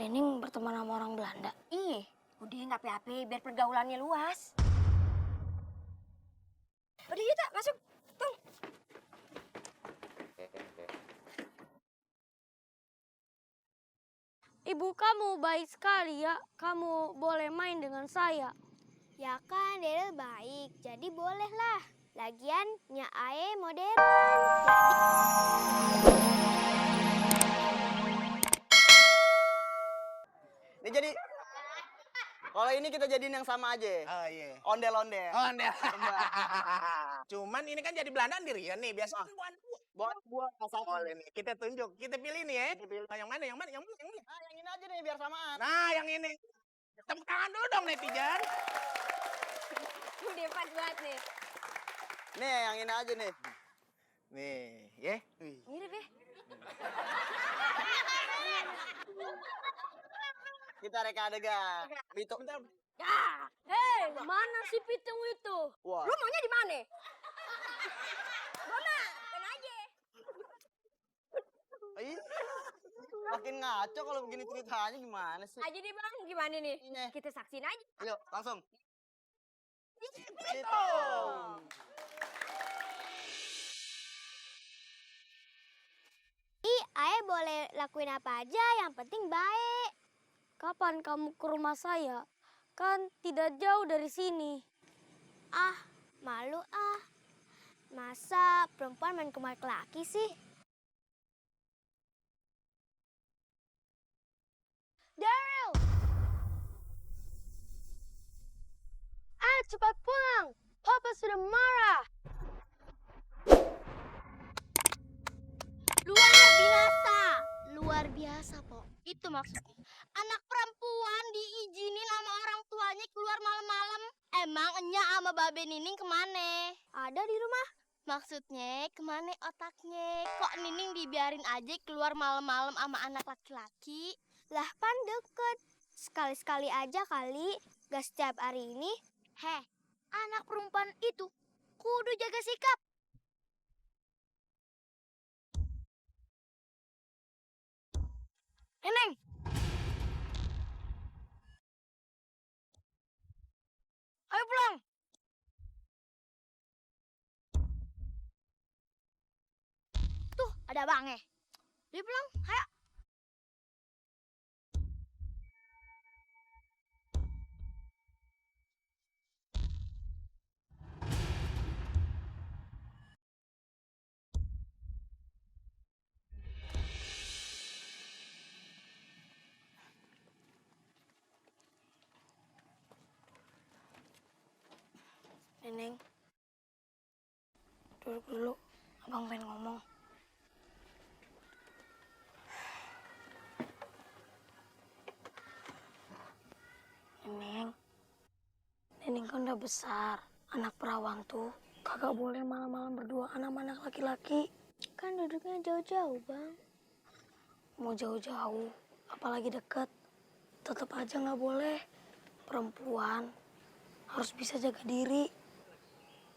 Nening berteman sama orang Belanda. Ih, udah nggak apa-apa, biar pergaulannya luas. Udah yuk, Tak, masuk. Tung. Ibu kamu baik sekali ya. Kamu boleh main dengan saya. Ya kan, Dede baik, jadi bolehlah. Lagian, Nya Ae modern. Ini jadi kalau ini kita jadiin yang sama aja. Oh iya. Ondel-ondel. Ondel. Cuman ini kan jadi Belanda Andirian nih, biasa Buat asal. boleh nih. Kita tunjuk, kita pilih nih ya. Yang mana? Yang ini aja nih biar samaan. Nah, yang ini. Tepuk tangan dulu dong netizen. Udah pas banget nih. Nih, yang ini aja nih. Nih, ya. Mirip ya. Kita reka adegan. Itu. Ya. Hei, mana si pitung itu? Wah. Lu maunya di mana? Gua mah, kan aja. Ih, makin ngaco kalau begini ceritanya gimana sih? Aja deh Bang, gimana nih? Ini. Kita saksiin aja. Yuk, langsung. Ae boleh lakuin apa aja, yang penting baik. Kapan kamu ke rumah saya? Kan tidak jauh dari sini. Ah, malu ah. Masa perempuan main ke rumah laki sih? Daryl! Ayo cepat pulang. Papa sudah marah. Luar biasa, Po. Itu maksudnya. Anak perempuan diizinin sama orang tuanya keluar malam-malam. Emang Enya sama Babe Nining kemana? Ada di rumah. Maksudnya kemana otaknya? Kok Nining dibiarin aja keluar malam-malam sama anak laki-laki? Lah pan deket. Sekali-sekali aja kali. Gak setiap hari ini. Heh, anak perempuan itu kudu jaga sikap. Neneng! Ayo pulang! Tuh, ada abangnya. Dia pulang, ayo. Neneng. Duduk dulu. Abang pengen ngomong. Neneng. Neneng kan udah besar. Anak perawan tuh kagak boleh malam-malam berduaan sama anak laki-laki. Kan duduknya jauh-jauh, Bang. Mau jauh-jauh, apalagi deket, tetap aja nggak boleh. Perempuan harus bisa jaga diri.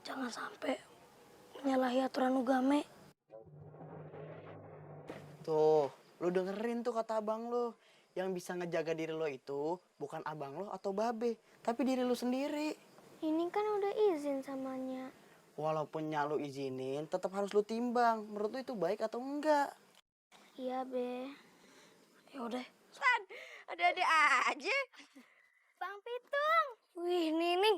Jangan sampai menyalahi aturan ugame. Tuh, lu dengerin tuh kata abang lu. Yang bisa ngejaga diri lo itu bukan abang lo atau babe, tapi diri lu sendiri. Ini kan udah izin samanya. Walaupun Nya lu izinin, tetap harus lu timbang. Menurut lu itu baik atau enggak? Iya, Be. Ya udah. San, ada-ada aja. Bang Pitung. Wih, Nining.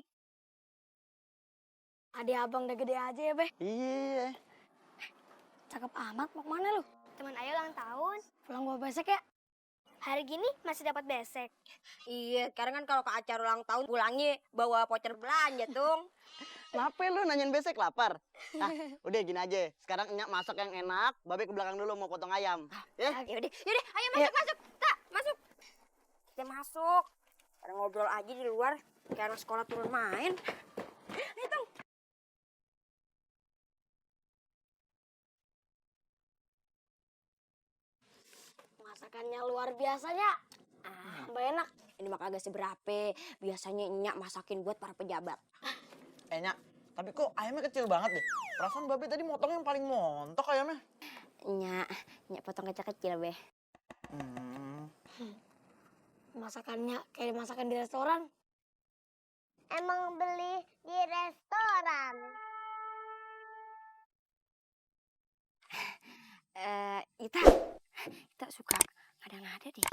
Adik abang udah gede aja ya, Be. Iya. Cakep amat, mau kemana lu? Teman Ayo ulang tahun. Pulang gua besok ya? Hari gini masih dapat besek. Iya, sekarang kan kalau ke acara ulang tahun pulangnya bawa voucher belanja, Tung. Kenapa lu nanyain besek lapar? Ah, udah gini aja. Sekarang Nya masak yang enak, babe ke belakang dulu mau potong ayam. Ya? Yaudah, ayo masuk. Tak, masuk. Kita masuk. Ada ngobrol aja di luar. Kayak anak sekolah turun main. Nih, Tung. Masakannya luar biasanya. Mbak enak. Ini mah kagak seberapa. Biasanya Nyak masakin buat para pejabat. Nya, tapi kok ayamnya kecil banget deh. Perasaan babe tadi motong yang paling montok ayamnya. Nyak potong kecil-kecil, Be. Masakannya kayak masakan di restoran. Emang beli di restoran? Ita suka ngada-ngada deh.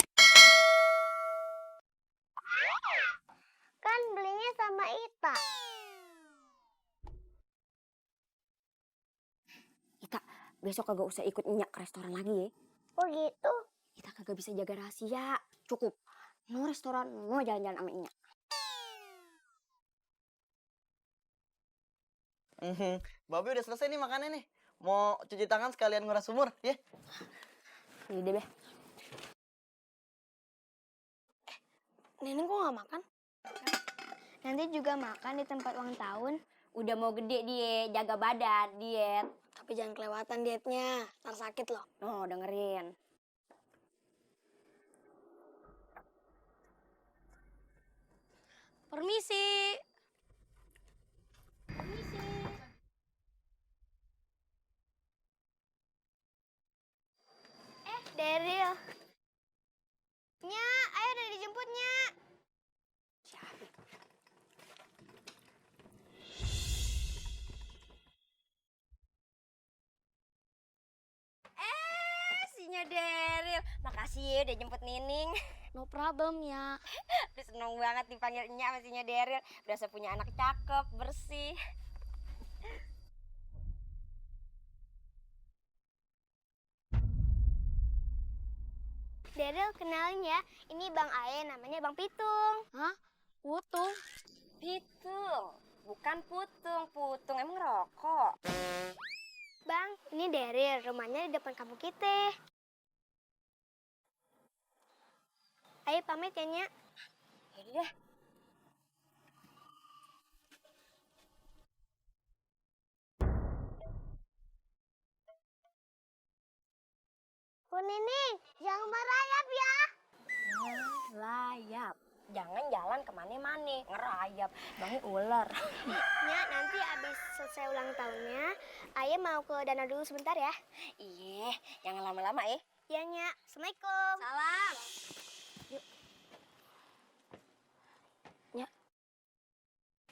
Kan belinya sama Ita. Ita besok kagak usah ikut Nyak ke restoran lagi ya. Oh gitu? Ita kagak bisa jaga rahasia. Cukup. No restoran, no jalan-jalan sama Nyak. Babe udah selesai nih makannya nih. Mau cuci tangan sekalian nguras sumur, ya? Ini deh, Be. Neneng kok nggak makan? Nanti juga makan di tempat ulang tahun. Udah mau gede dia, jaga badan, diet. Tapi jangan kelewatan dietnya, ntar sakit loh. No, dengerin. Permisi. Daryl. Nya, ayo udah dijemputnya. Siapa? Sinya Daryl. Makasih ya udah jemput Nining. No problem ya. Udah seneng banget dipanggil Nya sama Sinya Daryl. Berasa punya anak cakep, bersih. Daryl, kenalin ya. Ini Bang Ae, namanya Bang Pitung. Hah? Putung? Pitung, bukan putung. Putung emang rokok. Bang, ini Daryl, rumahnya di depan kampung kita. Ayo pamit ya, Nya. Yaudah deh. Bu Nining, jangan merayap ya. Layap. Jangan jalan kemana-mana, ngerayap. Bangnya ular. Nya, nanti abis selesai ulang tahunnya, Ayah mau ke danau dulu sebentar ya. Iya, jangan lama-lama ya. Iya, Nya. Assalamualaikum. Salam.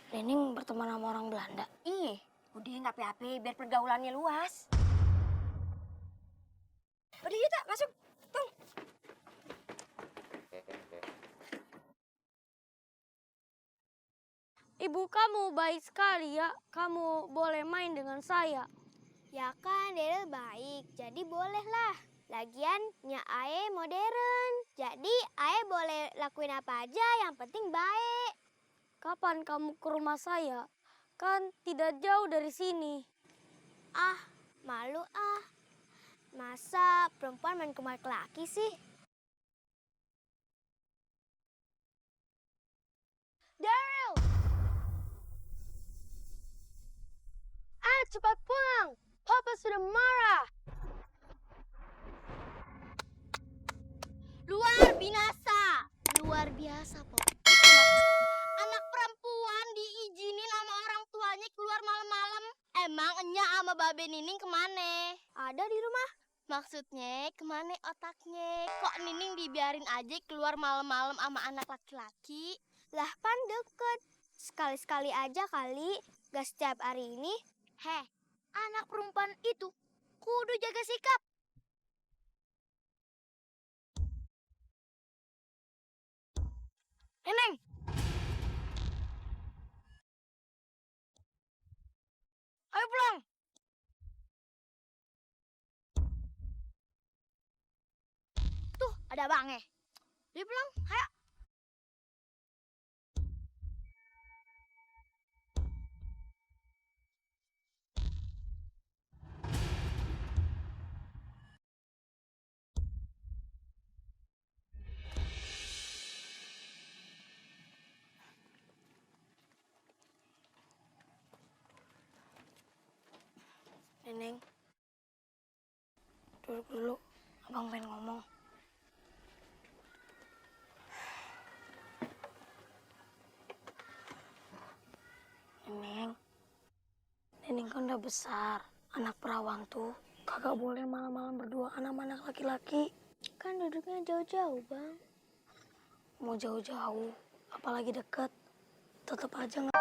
Neneng berteman sama orang Belanda. Ih, udah nggak apa-apa, biar pergaulannya luas. Udah yuk, Tak, masuk. Tung. Ibu kamu baik sekali ya. Kamu boleh main dengan saya. Ya kan, Daryl baik, jadi bolehlah. Lagian, Nya Ae modern, jadi Ae boleh lakuin apa aja, yang penting baik. Kapan kamu ke rumah saya? Kan tidak jauh dari sini. Ah, malu ah. Masa perempuan main ke rumah laki sih? Daryl! Ah, cepat pulang. Papa sudah marah. Luar binasa. Luar biasa, Pop. Anak perempuan diizinin sama orang tuanya keluar malam-malam. Emang Enya sama Babe Nining kemana? Ada di rumah. Maksudnya kemana otaknya? Kok Nining dibiarin aja keluar malam-malam sama anak laki-laki? Lah kan deket. Sekali-sekali aja kali. Gak setiap hari ini. Heh, anak perempuan itu kudu jaga sikap. Neneng! Ayo pulang! Tuh, ada abangnya. Dia pulang, ayo. Neneng. Duduk dulu. Abang pengen ngomong. Neneng. Neneng kan udah besar. Anak perawan tuh kagak boleh malam-malam berduaan sama anak laki-laki. Kan duduknya jauh-jauh, Bang. mau jauh-jauh, apalagi deket, tetap aja nggak.